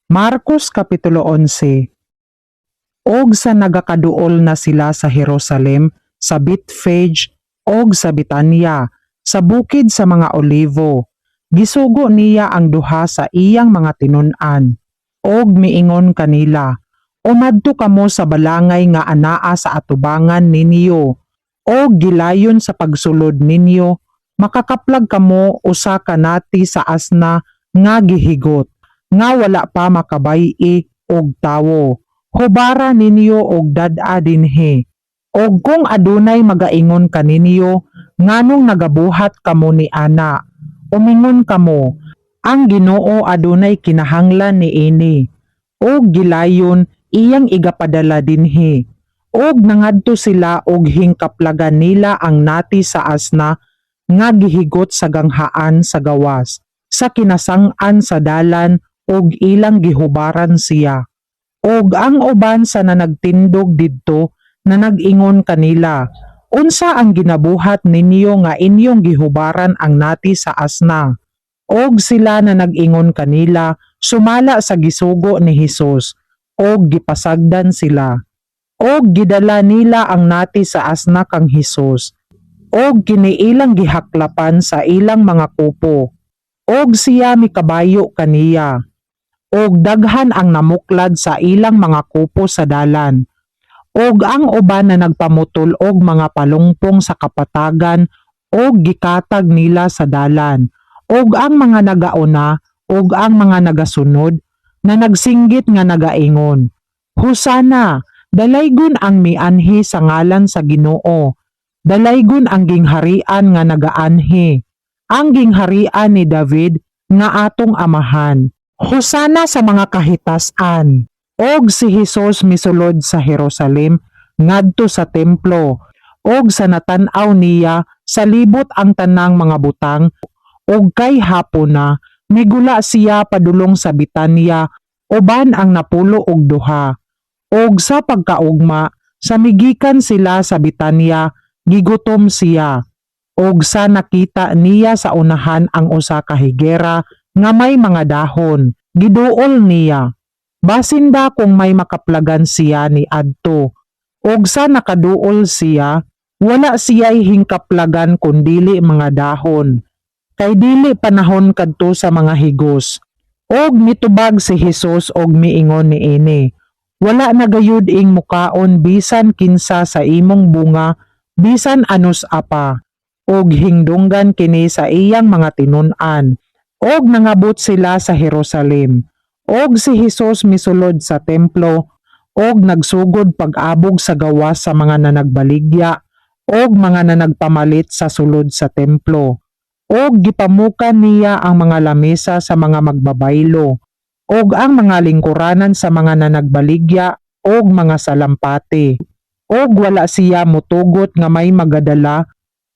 Marcos Kapitulo 11. Og sa nagakaduol na sila sa Jerusalem, sa Bethphage og sa Bitanya, sa bukid sa mga Olivo, gisugo niya ang duha sa iyang mga tinun-an, og miingon kanila, "Umadto kamo sa balangay nga anaa sa atubangan ninyo, og gilayon sa pagsulod ninyo, makakaplag kamo usa ka nati sa asna nga gihigot, nga wala pa makabay-i og tawo. Hubara ninyo og dad-a dinhi. Og kung adunay magaingon kaninyo, 'Nganong nagabuhat kamo ni ana?' umingon kamo, 'Ang Ginoo adunay kinahanglan niini,' og gilayon iyang igapadala dinhi." Og nangadto sila og hingkaplagan nila ang nati sa asna nga gihigot sa ganghaan sa gawas, sa kinasang-an sa dalan, og ilang gihubaran siya. Og ang uban sa nanagtindog didto na nag-ingon kanila, "Unsa ang ginabuhat ninyo nga inyong gihubaran ang nati sa asna?" Og sila na nag-ingon kanila sumala sa gisugo ni Hesus, og gipasagdan sila. Og gidala nila ang nati sa asna kang Hesus, og kini ilang gihaklapan sa ilang mga kupo, og siya mikabayo kaniya. Og daghan ang namuklad sa ilang mga kupo sa dalan, og ang uban na nagpamutol og mga palungpong sa kapatagan og gikatag nila sa dalan. Og ang mga nagauna og ang mga nagasunod na nagsinggit nga nagaingon, "Hosana! Dalaygon ang mianhi sa ngalan sa Ginoo! Dalaygon ang gingharian nga nagaanhi, ang gingharian ni David nga atong amahan! Hosana sa mga kahitasan!" Og si Hesus misulod sa Jerusalem ngadto sa templo, og sa natan-aw niya sa libot ang tanang mga butang, og kay hapon na, migula siya padulong sa Bitanya uban ang 12. Og sa pagkaugma, sa migikan sila sa Bitanya, gigutom siya. Og sa nakita niya sa unahan ang usa ka higera nga may mga dahon, giduol niya. Basin ba kung may makaplagan siya ni adto. Og sa nakaduol siya, wala siya'y hingkaplagan kundili mga dahon. Kay dili panahon kadto sa mga higos. Og mitubag si Hesus og miingon niini, "Wala na gayud ing mukaon bisan kinsa sa imong bunga bisan anus apa." Og hingdunggan kini sa iyang mga tinun-an. Og nangabot sila sa Jerusalem. Og si Hesus misulod sa templo og nagsugod pag-abog sa gawas sa mga nanagbaligya og mga nanagpamalit sa sulod sa templo. Og gipamukan niya ang mga lamesa sa mga magbabaylo og ang mga lingkuranan sa mga nanagbaligya og mga salampati. Og wala siya mutugot nga may magadala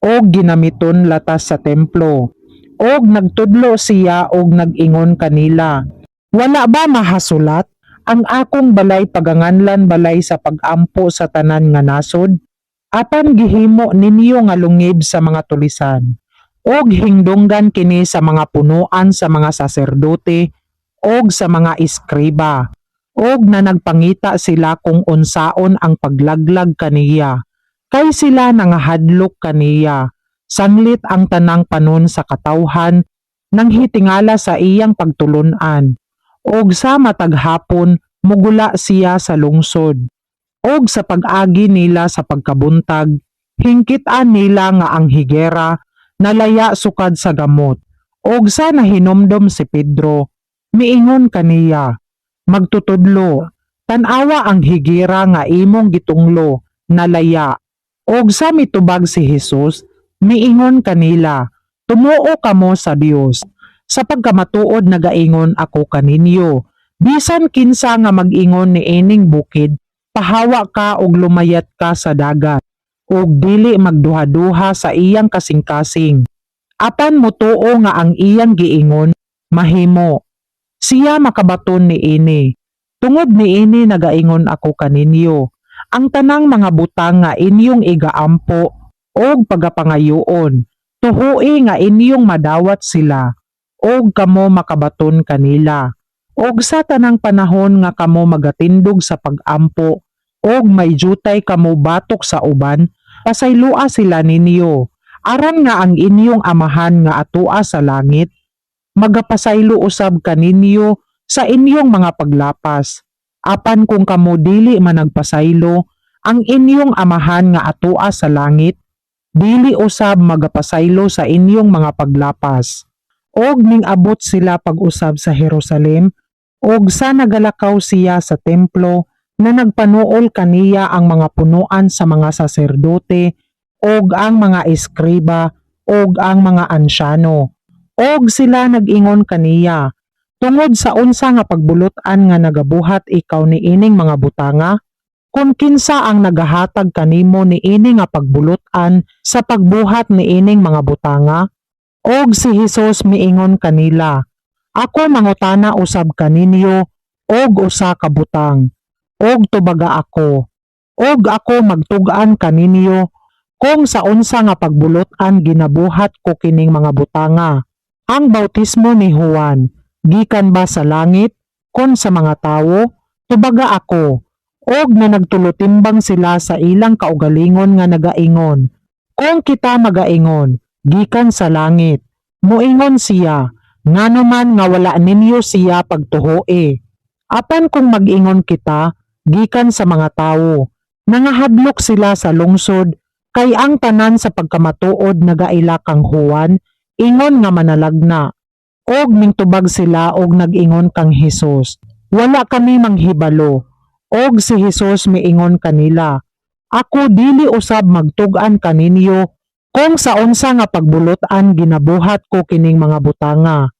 og ginamiton latas sa templo. Og nagtudlo siya og nag-ingon kanila, "Wala ba mahasulat, 'Ang akong balay paganganlan balay sa pag-ampo sa tanan nga nasod'? Apan gihimo ninyo nga lungib sa mga tulisan." Og hingdunggan kini sa mga punuan sa mga saserdote og sa mga eskriba. Og na nagpangita sila kung unsaon ang paglaglag kaniya. Kay sila nangahadlok kaniya. Sanglit ang tanang panon sa katawhan nang hitingala sa iyang pagtulunan. Og sa matag hapon mugula siya sa lungsod. Og sa pag-agi nila sa pagkabuntag, hingkit-an nila nga ang higera nalaya sukad sa gamot. Og sa nahinomdom si Pedro, miingon kaniya, "Magtutudlo, tan-awa, ang higera nga imong gitunglo nalaya." Og sa mitubag si Hesus, miingon kanila, "Tumuo kamo sa Dios. Sa pagkamatuod nagaingon ako kaninyo, bisan kinsa nga mag-ingon niining bukid, 'Pahawa ka og lumayat ka sa dagat,' ug dili magduha-duha sa iyang kasing-kasing, apan motuo nga ang iyang giingon mahimo, siya makabaton niini. Tungod niini nagaingon ako kaninyo, ang tanang mga butang nga inyong igaampo og pagapangayoon, tuhui nga inyong madawat sila, og kamo makabaton kanila. Og sa tanang panahon nga kamo magatindog sa pag-ampo og may jutay kamo batok sa uban, pasayloa sila ninyo, aron nga ang inyong Amahan nga atoa sa langit magapasaylo usab kaninyo sa inyong mga paglapas. Apan kung kamo dili man nagpasaylo, ang inyong Amahan nga atoa sa langit dili usab magapasaylo sa inyong mga paglapas. Og ning-abot sila pag-usab sa Jerusalem, og sa nagalakaw siya sa templo, na nagpanuol kaniya ang mga punuan sa mga saserdote og ang mga eskriba og ang mga ansyano. Og sila nag-ingon kaniya, "Tungod sa unsa nga pagbulot-an nga nagabuhat ikaw niining mga butanga? Kon kinsa ang nagahatag kanimo niini nga pagbulot-an sa pagbuhat niining mga butanga?" Og si Hesus miingon kanila, "Ako mangutana usab kaninyo og usa ka butang, og tubaga ako, og ako magtug-an kaninyo kung sa unsa nga pagbulot-an ginabuhat ko kining mga butanga. Ang bautismo ni Juan, gikan ba sa langit kon sa mga tawo? Tubaga ako." Og na nagtulutimbang sila sa ilang kaugalingon nga nagaingon, "Kung kita magaingon, 'Gikan sa langit,' moingon siya, 'Ngano man nga wala ninyo siya pagtuhoi?' Apan kung mag-ingon kita, 'Gikan sa mga tawo,'" nangahadlok sila sa lungsod, kay ang tanan sa pagkamatuod nagaila kang Juan ingon nga manalagna. Og mingtubag sila og nag-ingon kang Hesus, "Wala kami manghibalo." Og si Hesus miingon kanila, "Ako dili usab magtug-an kaninyo kung sa unsa nga pagbulot-an ginabuhat ko kining mga butanga."